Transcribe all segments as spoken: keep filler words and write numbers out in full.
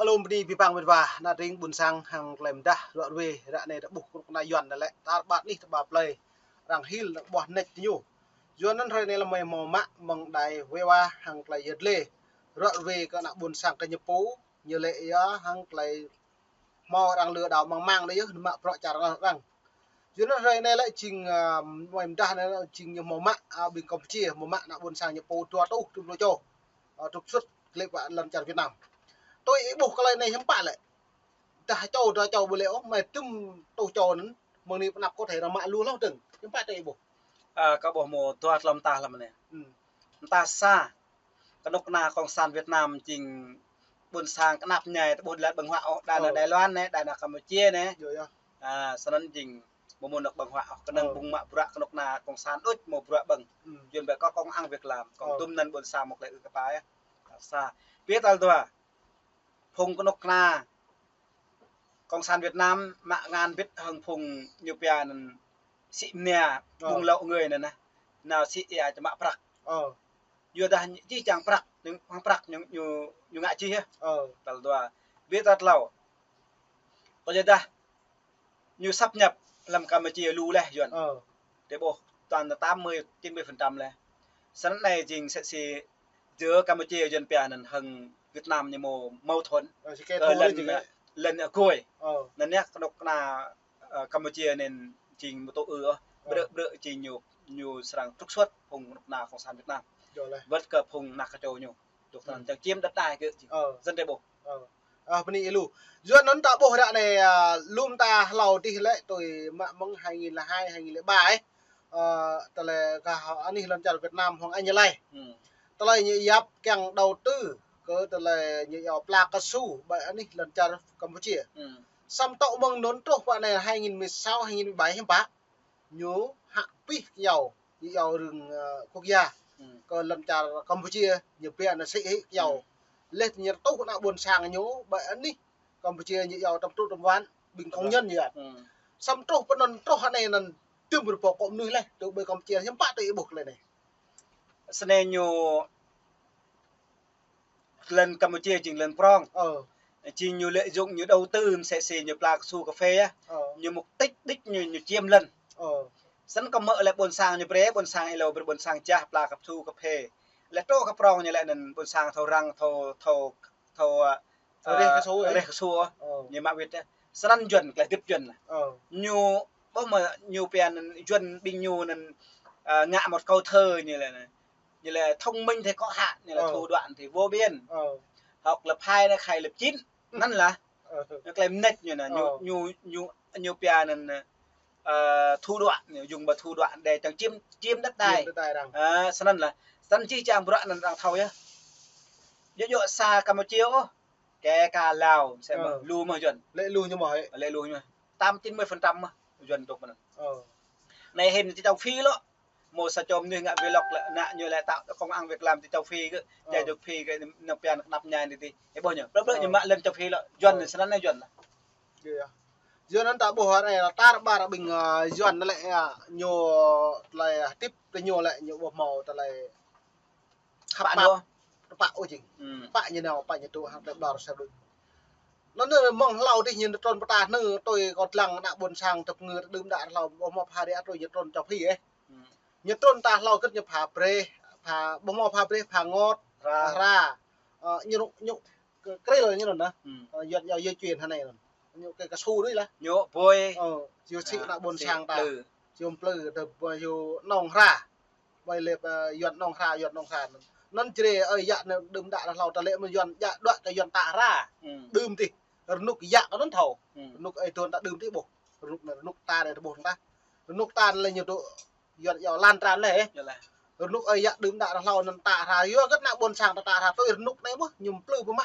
Alo, bơni abih bang met wa, ană tring ƀuôn sang hăng tơlơi mơdah, ră ruai, ră anai ta ƀuh kơnuk kơna Yuan anai lĕ, tar ƀar anih ta ƀar plơi, arăng hil, arăng ƀuah nĕč tơ ñu. Yua anŭn hrơi anai lĕ mơi hmâo mă mơ̆ng đài wai wa hăng tơlơi yơh lĕ, ră ruai kơ ană ƀuôn sang kơ ñu pô, ñu lĕ yơh hăng tơlơi hmâo arăng lừa đảo mang mang đơi yơh, mă bruă čar arăng. Yua anŭn hrơi anai lĕ jing, a, mơi mơdah anai lĕ jing ñu hmâo mă, a, ƀing Campuchia, hmâo mă ană ƀuôn sang ñu pô dua rơtuh, dua pluh čô. A, trục xuất klip wa lŏn čar Việt Nam. Tui ih ƀuh tơlơi anai hiư̆m pă lĕ. Dah čô, dua čô ƀu lĕ ôh, mơi tŭm rơtuh čô anŭn, mơ̆ng anai pơ anăp kơ thâo arăng mă lu hloh dơ̆ng. Hiư̆m pă tui ih ƀuh. A, kâo ƀuh hmâo dua tơlơi mơta hlăm anai. Hmm. Mơta sa, kơnuk kơna Cộng sản Việt Nam jing ƀuôn sang kơnăp ñai, ta ƀuh lĕ ƀơ̆ng huă ôh, đa ană Đài Loan anai, đa ană Campuchia anai. Yơh, yơh. A, snăn jing ƀu hmâo anŏ ƀơ̆ng huă ôh, kơnơ̆ng ƀơ̆ng mă bruă kơnuk kơna Cộng sản đôč hmâo bruă ƀơ̆ng. Hmm. Yua anŭn ƀĕ kâo kông ang việc làm, kông dŭm anŭn ƀuôn sang mơ̆ng tơlơi ư kơpa yơh. Sa. Pi tal dua. Phung kơnuk kơna Cộng sản Việt Nam mă ngăn bĭt hăng phung ñu pia anŭn sĭ mnia, ƀŭng lŏ ngơi anŭn nă. Nao sĭ ia čơmă prăk. Yua dah ñu čih čang prăk, ñu hăng prăk ñu, ñu, ñu ngă čih yơh. Tal dua. Pi tal tlâo. Kơ yua dah ñu sáp nhập hlăm Campuchia lu leh Yuan. Tui ih ƀuh toàn là tám mươi, chín mươi phần trăm leh. Snăn anai jing sĕ si jơ Campuchia Yuan pia anŭn hăng Việt Nam ñu mâo mâu thuẫn. Kơ lŏn, lŏn agôi. Anŭn yơh kơnuk kơna, ơ, Campuchia anŭn jing mơ̆ tŭ ư ôh. Brơ, brơ jing ñu, ñu srăng trục xuất phung kơnuk kơna Cộng sản Việt Nam. Wơ̆t kơ phung ană kơčô ñu. Dŏ tơnăn čang čiêm đất đai kơ dân tui ih ƀuh. A, bơni ih lu. Yua anŭn ta ƀuh ră anai, a, lŏm ta hlâo dih lĕ tui mă mơ̆ng hai nghìn lẻ hai, hai nghìn lẻ ba ih. Ơ, tơlơi kơ anih lŏn čar Việt Nam hăng Anh lĕ. Tơlơi ñu yap kiăng đầu tư kơ tơlơi ñu yua pla cao su ƀơi anih lŏn čar Campuchia. Samơ̆ tŏ mơ̆ng anŭn truh pơ anai hai nghìn mười sáu, hai nghìn mười bảy hiư̆m pă. Ñu hă pih kơyâo, ñu yua rừng, ơ, quốc gia. Kơ lŏn čar Campuchia, ñu pia anŭn sĭ hĭ kơyâo. Leh ñu rơtuh ană ƀuôn sang ñu, ƀơi anih Campuchia ñu yua tơm truh tơm wăn, ƀing công nhân ñu yua. Samơ̆ truh pơ anŭn truh anai anŭn tơm rơbâo kơ mơnuih leh, tui ƀơi Campuchia hiư̆m pă tui ih ƀuh tơlơi anai. Snăn ñu lŏn Campuchia jing lŏn prŏng. Jing ñu lợi dụng ñu đầu tư mơ̆ng sĕ si ñu pla cao su cà phê yơh. Ñu mục đích đích ñu, ñu čiêm lŏn. Snăn kơ mơ̆ lĕ ƀuôn sang ñu brơi, ƀuôn sang ih lu brơi ƀuôn sang jah pla cao su cà phê. Lĕ truh kơ prŏng ñu lĕ anŭn ƀuôn sang thâo răng, thâo, thâo, thâo, ơ, reh cao su, reh cao su. Ñu mă wĭt yơh. Snăn Yuan, tơlơi hơdip Yuan lah. Ñu ƀuh mơ̆ ñu pia anŭn Yuan ƀing ñu anŭn, ơ, ngă một câu thơ ñu lĕ anŭn. Ñu lĕ thông minh thì có hạn, ñu lĕ thủ đoạn thì vô biên. Học lớp hai nó khai lớp chín. Anŭn lah. Ñu tơlơi mơneč ñu nă, ñu, ñu, ñu, ñu pia anŭn, ơ, thủ đoạn, ñu dùng bằng thủ đoạn để čang čiêm, čiêm đất đai. Čiêm đất đai arăng. A, snăn lah. Snăn čih čang bruă anŭn arăng thâo yơh. Yua yua sa Campuchia ôh. Kể cả Lào, sĕ mơ̆, lu mơ̆ Yuan. Lĕ lu ñu mơ̆ hĕ. Lĕ lu ñu mơ̆. Tám chín mươi phần trăm mơ̆ Yuan dŏ pơ anŭn. Anai hĭn ti châu Phi lŏ. Mơ̆ sa čô mơnuih ngă vlog lĕ, ană ñu lĕ tạo công ăn việc làm ti châu Phi kơ, ti châu Phi kơ, ñu pia anŭn kơnăp ñai anai ti. Ih ƀuh ñu, brơ brơ ñu mă lŏn châu Phi lŏ, Yuan anai snăn anai Yuan lah. Yua anŭn ta ƀuh anai tar ƀar ƀing, ơ, Yuan lĕ, ơ, ñu tơlơi hơdip tơ ñu lĕ, ñu ƀuh hmâo tơlơi khăp pap. Tơpă ôh jing. Pă ñu nao, pă ñu tŭ hăng tơlơi ƀlŏr sa đuč. Anŭn anai mơ̆ng hlâo dih ñu trŭn pơtă anai tui kâo lăng ană ƀuôn sang tơpă ngơ đưm đă hlâo ƀuh hmâo pha ri atui ñu trŭn čŏp hĭ ih. Ñu trŭn ta hlâo kơ̆t ñu pha breh, pha, ƀuh hmâo pha breh, pha ngot, pha hra. Ơ, ñu, ñu, kơ, kril ñu anŭn nă. Ơ, Yuan yua yua chuyên hơnai anŭn. Ñu kơ cao su đuč lah. Ñu ƀuh. Ơ, yua sĭ ană ƀuôn sang ta. Yua mplư, tơ ƀuh yua nong hra. Ƀơi lĕ, ơ, Yuan nong hra, Yuan nong hra. Anŭn jrê ơi yă anai đưm đă hlâo ta lĕ mơ̆ Yuan yă đuaĭ kơ Yuan ta hra. Đưm tih. Rơnŭk yă kơ anŭn thâo. Rơnŭk ơi tuan ta đưm tih ƀuh. Rơnŭk anai, rơnŭk ta anai ta ƀuh anŭn tah. Rơnŭk ta anai lĕ ñu dŏ Yuan yua lan tran lĕ. Rơnŭk ơi yă đưm đă hlâo anŭn ta hra. Yua kơ ană ƀuôn sang ta ta hra tui rơnŭk anai mơ̆ ñu mplư pơmă.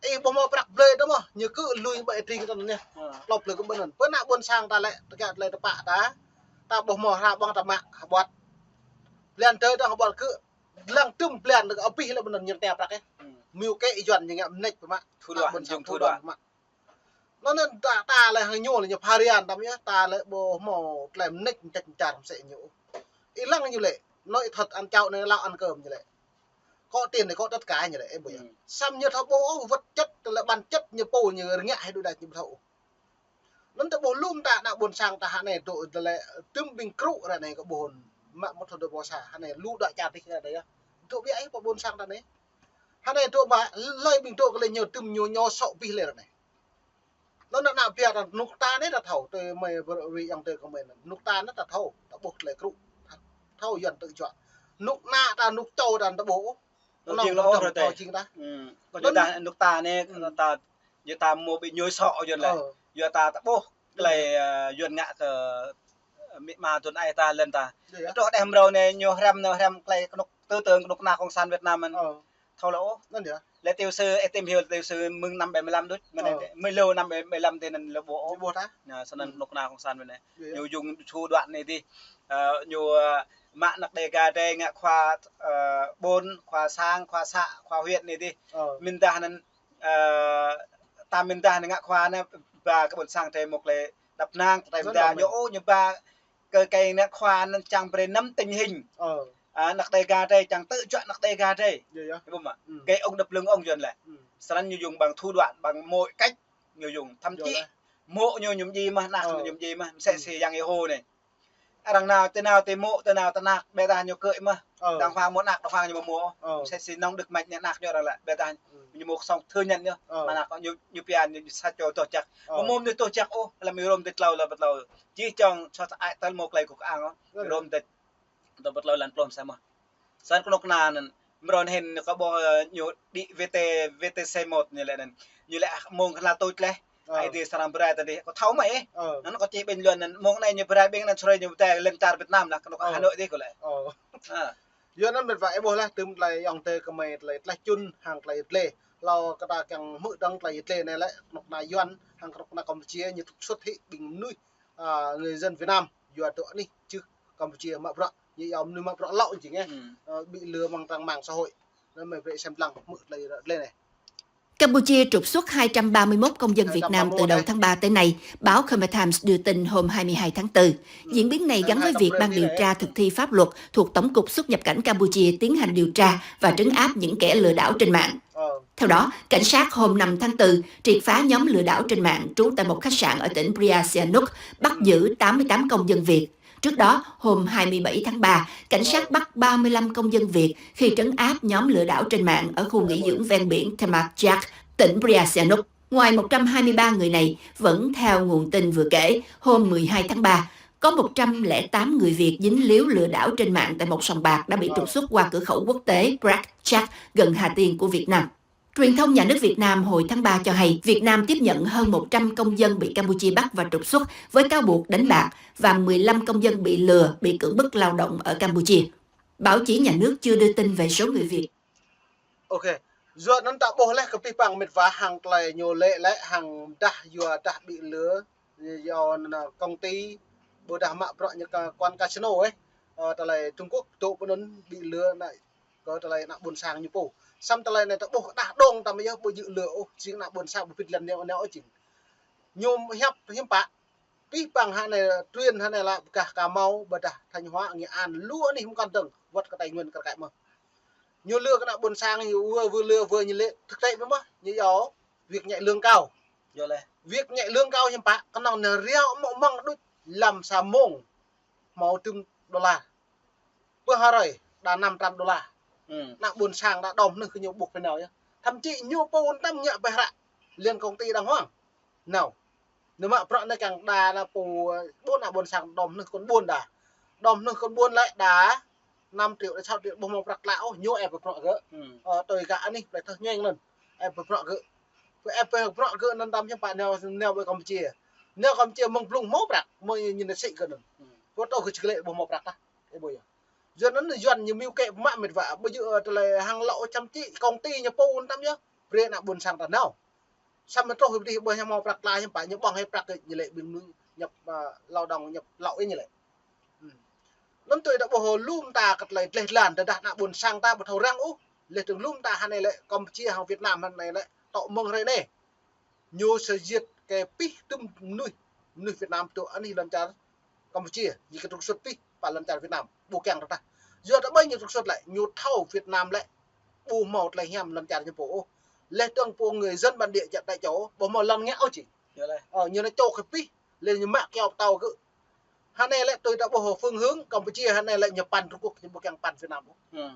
Ih ƀuh hmâo prăk blơi tơ mơ̆, ñu kơ lui ƀơi tring tơ anŭn yơh. Klop blơi kơ ƀơi anŭn. Pơ ană ƀuôn sang ta lĕ, tơkă tơlơi tơpă ta. Ta ƀuh hmâo hra ƀơ̆ng ta mă hơbŏt. Blan tơ ta hơbŏt kơ lăng tŭm blan kơ abih lĕ ƀơi anŭn ñu tơña prăk yơh. Mơ̆ kơ Yuan ñu ngă mơneč pơmă. Thủ đoạn, ană ƀuôn sang dùng thủ đoạn pơmă. Anŭn anŭn ta, ta lĕ hăng ñu lĕ ñu pha rian tăm yơh, ta lĕ ƀu hmâo tơlơi mơneč mơčăč mơčar mơsĕ ñu. Ih lăng ñu lĕ, nói thật ăn cháo anai lăp ăn cơm ñu lĕ. Có tiền thì có tất cả ñu lĕ, ih ƀuh yơh. Samơ̆ ñu thâo ƀuh ôh vật chất Lĕ bản chất ñu pô ñu rơngiă hĭ đuaĭ đač ñu ƀu thâo. Anŭn ta ƀuh lŏm ta ană ƀôn sang ta hơnai dŏ tơlơi tơm ƀing krŭ ră anai kơ ƀuh mă mŭt thâo dŏ pô sa hơnai lu đuaĭ čar tih ră anai yơh. Dŏ biă ih pơ ƀôn sang ta anai. Hơnai dŏ mă hlơi ƀing dŏ kơ lĕ ñu tơm ñu ñu sŏ abih lĕ ră anai. Anŭn ană biă ta nuk ta anai ta thâo, tơ mơi bơ-, wi yang tơ kơ mơi anŭn. Nuk ta anai ta thâo, ta ƀuh tơlơi krŭ. Thâo Yuan tơjuă. Nuk ană ta nuk čô ta ta ƀuh. Anŭn jing lŏ ôh ră anai. Jing ta. Kơ anŭn ta nuk ta anai, ta, ñu ta mơ̆ ƀu ñu sŏ Yuan lĕ. Yua ta ta ƀuh tơlơi, ơ, Yuan ngă kơ, ơ, amĭ ama tuan ai ta lŏn ta. Truh đeh mrâo anai ñu hrăm, ñu hrăm tơlơi kơnuk tư tưởng kơnuk kơna cộng sản Việt Nam mơ̆n. Thâo lŏ ôh. Anŭn yơh. Lĕ tiểu sử, ê, tìm hiểu tiểu sử mơ̆ng năm bảy mươi lăm đôč, mơ̆ng anai, mơ̆ng lơ năm bảy mươi lăm tơ anŭn lŏ ƀuh ôh. Ƀuh ta. Anŭn kơnuk kơna cộng sản Việt Nam. Ñu dùng thủ đoạn anai tih. Ơ, ñu, ơ, mă anăk Đêga drei ngă khua, ơ, ƀôn, khua sang, khua xã, khua huyện anai tih. Mơ̆n dah anŭn, ơ, ta mơ̆n dah anŭn ngă khua anŭn ba kơ ƀôn sang drei mŭk lĕ đăp năng, drei mơ̆n dah ñu ôh ñu ba kơ kei ngă khua anŭn čang brơi năm tình hình. Ơ, anăk Đêga drei čang tơjuă anăk Đêga drei. Ƀuh mă. Kei ung đăp lưng ung Yuan lĕ. Srăng ñu dùng bằng thủ đoạn, bằng mọi cách ñu dùng. Thậm chí mơ̆ ñu ñu djai mơ̆n, anăk ñu ñu djai mơ̆n, mơsĕ si Yang Êhô anai. Arăng nao, tơ nao tơ mơ̆, tơ nao tơ anăk, ƀiădah ñu kơĭ mơ̆n. Đang hoang mơ̆ anăk, đang hoang ñu ƀu mơ̆. Mơsĕ si nông đức mạnh ñu anăk ñu arăng lĕ, ƀiădah ñu mơ̆ song thư nhận ñu. Mơ̆ anăk ñu, ñu pia ñu sa čô dŏ čăk. Mơ̆ mơ̆ ñu dŏ čăk ôh, lăm Rôm dêč tlâo, lăm pơtlâo. Či čong sa ai tal mơ̆ klei kuk ang ôh. Rôm dêč dŏ pơtlâo lăn pluh sa mơ̆n. Săn kơnuk kơna anŭn, mrâo anŭn hĭn kơ ƀuh, ơ, ñu đĭ VT, VTC một ñu lĕ anŭn. Ñu lĕ mơ̆ng hla tuč leh. Ai tih srăng brơi ta dih. Kâo thâo mơ̆ ih. Anŭn kâo čih bình luận anŭn. Mơ̆ng anai ñu brơi ƀing anŭn srơi ñu tơ lŏn čar Việt Nam lah. Kơnuk Hà Nội dih kâo lĕ. Yua anŭn mĕt wa ih ƀuh lah tơm tơlơi ayŏng adơi kơ mơi tơlơi tlaih čun hăng tơlơi dleh. Hlâo kơ ta kiăng hmư̆ dơ̆ng tơlơi dleh anai lĕ kơnuk kơna Yuan hăng kơnuk kơna Campuchia ñu trục xuất hĭ ƀing mơnuih, ơ, người dân Việt Nam. Yua dŏ anih čư̆ Campuchia mă bruă, ñu yua mơnuih mă bruă lŏ jing, ơ. Ơ, ƀu lĕ mơ̆ng trang mạng xã hội. Anŭn mơi brơi sem lăng hmư̆ tơlơi, tơlơi anai. Campuchia trục xuất hai trăm ba mươi mốt công dân Việt Nam từ đầu tháng ba tới nay, báo Khmer Times đưa tin hôm hai mươi hai tháng tư. Diễn biến này gắn với việc ban điều tra thực thi pháp luật thuộc Tổng cục Xuất nhập cảnh Campuchia tiến hành điều tra và trấn áp những kẻ lừa đảo trên mạng. Theo đó, cảnh sát hôm năm tháng tư triệt phá nhóm lừa đảo trên mạng trú tại một khách sạn ở tỉnh Phra Sihanouk, bắt giữ tám mươi tám công dân Việt. Trước đó, hôm hai mươi bảy tháng ba, cảnh sát bắt ba mươi lăm công dân Việt khi trấn áp nhóm lừa đảo trên mạng ở khu nghỉ dưỡng ven biển Thamak Chak, tỉnh Phra Sihanouk. Ngoài một trăm hai mươi ba người này, vẫn theo nguồn tin vừa kể, hôm mười hai tháng ba, có một trăm lẻ tám người Việt dính líu lừa đảo trên mạng tại một sòng bạc đã bị trục xuất qua cửa khẩu quốc tế Prak Chak gần Hà Tiên của Việt Nam. Truyền thông nhà nước Việt Nam hồi tháng ba cho hay Việt Nam tiếp nhận hơn một trăm công dân bị Campuchia bắt và trục xuất với cáo buộc đánh bạc và mười lăm công dân bị lừa, bị cưỡng bức lao động ở Campuchia. Báo chí nhà nước chưa đưa tin về số người Việt. Ôkê. Yua anŭn ta ƀuh leh kơ pih păng mĕt wa hăng tơlơi ñu lĕ lĕ hăng dah yua dah ƀu lĕ yua anŭn công ty ƀôdah mă bruă ñu kơ quan casino ih. Ơ, tơlơi Trung Quốc dŏ pơ anŭn ƀu lĕ anai kơ tơlơi ană ƀôn sang ñu pô. Săm tơlơi anai ta ƀuh kơ đah dong ta mơ̆ yơh ƀu djơ̆ lĕ ôh, jing ană ƀôn sang ƀu pĭt lăn neo neo ôh jing. Ñu hiăp hiưm pă. Pih păng hơnai, truyền hơnai lă pơkah Cà Mau, ƀôdah Thanh Hóa, Nghệ An, lu anih mơkăn dơ̆ng, wơ̆t kơ Tây Nguyên kar kaĭ mơ̆n. Ñu lĕ kơ ană ƀôn sang, ñu wơ, wơ lĕ, wơ ñu lĕ, thực tế mơ̆n mơ̆n, ñu yua việc nhẹ lương cao. Yua lĕ. Việc nhẹ lương cao hiưm pă, kơnơ̆ng anai riao mơ̆ng mơ̆ng đôč lăm sa mông, hmâo tơm đôla. Pơ hrơi, đa năm trăm đôla. Ană ƀôn sang đa đom nơh kơ ñu ƀuh pơ nao yơh. Thậm chí ñu pô tăm ngă pơhră, liên công ty đàng hoàng. Nao. Nao mă bruă anai kiăng đa ană pô, ƀôn ană ƀôn sang đom nơh kơ ƀôn đa. Đom nơh kơ ƀôn lĕ đa năm triệu đa sáu triệu ƀu hmâo prăk klă ôh, ñu ĕp pơ bruă gơ̆. Ơ, tui gah anih plei thơ ñueng anŭn. Ĕp pơ bruă gơ̆. Pơ ĕp pơ bruă gơ̆ anŭn tăm hiưm pă nao, nao ƀơi Campuchia. Nao Campuchia mơ̆ng blung hmâo prăk, mơ̆ ñu nao sĭ gơ̆ anŭn. Pơ tŏ gơ̆ či glĕ ƀu hmâo prăk tah. Ih ƀuh yơh. Yua anŭn Yuan ñu mơ̆ kĕ mă mĕt wa, ƀu djơ̆, ơ, tơlơi hăng lŏ čăm čĭ công ty ñu pô tăm yơh. Brơi ană ƀôn sang ta nao. Săm mơ̆ truh ih ƀuh dih ƀuh ñu hmâo prăk klă hiưm pă ñu ƀơ̆ng hĭ prăk ñu lĕ ƀing mơnuih nhập, ơ, lao động nhập lậu ih ñu lĕ. Anŭn tui ta ƀuh lŏm ta kơ tơlơi dleh dlan tơdah ană ƀôn sang ta ƀu thâo răng ôh. Leh dơ̆ng lŏm ta hơnai lĕ Campuchia hăng Việt Nam hơnai lĕ tŏ mơ̆ng hrơi anai. Ñu sa jĭt kơ pih tơm mơnuih, mơnuih Việt Nam dŏ anih lŏn čar Campuchia, ñu kơ trục xuất pih pơ lŏn čar Việt Nam, ƀu kiăng tah. Yua ta ƀai ñu trục xuất lĕ, ñu thâo Việt Nam lĕ ƀu hmâo tơlơi hiam lŏn čar ñu pô ôh. Leh tơ̆ng pô người dân bản địa jăk tại chỗ, ƀu hmâo lŏn ngă ôh či. Yơh leh. Ơ, ñu anai čô kơ pih, leh ñu mă kyâo pơtâo kơ. Hơnai lĕ tui ta ƀuh phương hướng Campuchia, hơnai lĕ ñu păn Trung Quốc, ñu ƀu kiăng păn Việt Nam ôh. Hmm.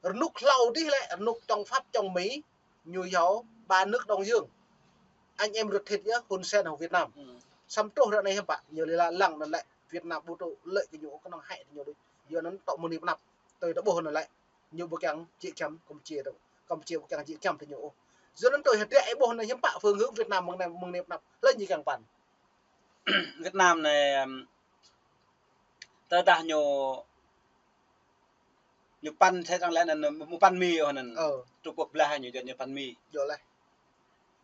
Rơnŭk hlâo dih lĕ, rơnŭk chống Pháp, chống Mỹ, ñu yua ba nước Đông Dương. Anh em ruột thịt yơh, Hun Sen hăng Việt Nam. Hmm. Samơ̆ truh ră anai hiư̆m pă, ñu lĕ la lăng anŭn lĕ Việt Nam ƀu tŭ lợi kơ ñu, kơnơ̆ng hĕ ñu đôč. Yua anŭn tŏ mơni pơnăp, tui ta ƀuh anŭn lĕ. Ñu ƀu kiăng jĕ giăm Campuchia tơ. Campuchia ƀu kiăng jĕ giăm tơ ñu ôh. Yua anŭn tui hơdră ih ƀuh anai hiư̆m pă phương hướng Việt Nam mơ̆ng anai, mơ̆ng anai pơnăp. Lĕ ñu kiăng păn. Việt Nam anai, ưm, tơdah ñu, ñu păn thế rằng lĕ anŭn, ƀu păn Mi ôh anŭn. Ơ. Trung Quốc blah ñu, yua ñu păn Mi. Yơh leh.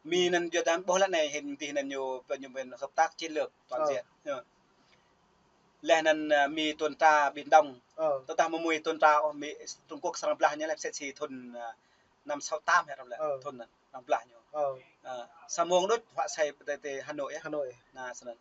Mi anŭn yua dah ƀuh lĕ anai hĭn dih anŭn ñu, ñu bên hợp tác chiến lược toàn Ơ. Diện. Yơh. Leh anŭn, ơ, Mi tuần tra Biển Đông. Ơ. Tơdah mơ̆ Mi tuần tra, ôh, Mi Trung Quốc srăng blah ñu lĕ sĕ si thun, ơ, năm sáu tám hĕ răm lĕ, Ơ. Thun anŭn, srăng blah ñu. Ơ. Ơ, samơ̆ mơ̆ng đôč huă sai tơ, tơ Hà Nội yơh. Hà Nội. Anai, snăn.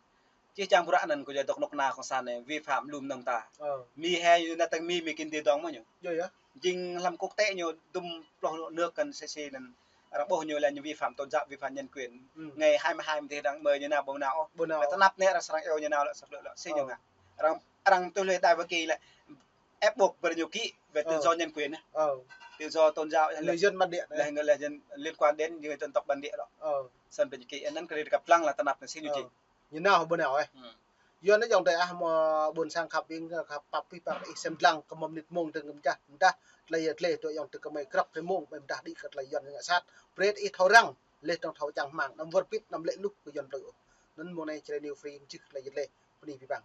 Čih čang bruă anŭn kơ jai dŏ kơnuk kơna kông san anai, vi phạm lum nơng ta. Ơ. Mi hĕ, yua anŭn tơ̆ng Mi, Mi kinh tế dong mơ̆ ñu. Yơh, yơh. Jing hlăm quốc tế ñu dŭm pluh nước kăn sĕ si anŭn. Arăng ƀuh ñu lĕ ñu vi phạm tôn giáo, vi phạm nhân quyền. Ừ. Ngày hai mươi hai mơ̆ tih arăng mơi ñu nao ƀu nao ôh. Ƀu nao. Lĕ tơnap anai arăng srăng iâu ñu nao lĕ săp lĕ lĕ si ñu Ơ. Ngă. Arăng, arăng tui lui Đại Hoa Kỳ lĕ ép buộc brơi ñu ký về tự Ơ. Do nhân quyền. Ơ. Tự do tôn giáo. Người dân bản địa. Lĕ, lĕ, lĕ dân liên quan đến người dân tộc bản địa đó. Ơ. Snăn brơi ñu ký, anŭn kơ ri kăp lăng lĕ tơnap anai si ñu Ơ. Či. Ñu nao ƀu nao ôh. Hmm. Yua anŭn ayŏng adơi ah, mơ̆ ƀuôn sang khăp ƀing, khăp pap pih păng ih sem dlăng kơ mơ̆ng mơnit mông tơ̆ng kơ mơčah, mơdah, tơlơi yơh tơlơi tui ayŏng adơi kơmơi krăp tơlơi mông, kơmơi mơdah đĭ kơ tơlơi Yuăn ngă sat. Brơi ih thâo răng, leh tơ̆ng thâo čang hmang, anăm wơr bĭt, anăm lĕ luh kơ Yuăn plư ôh. Anŭn mông anai Jrai New Free mơčih tơlơi yơh tơlơi, bơni abih bang.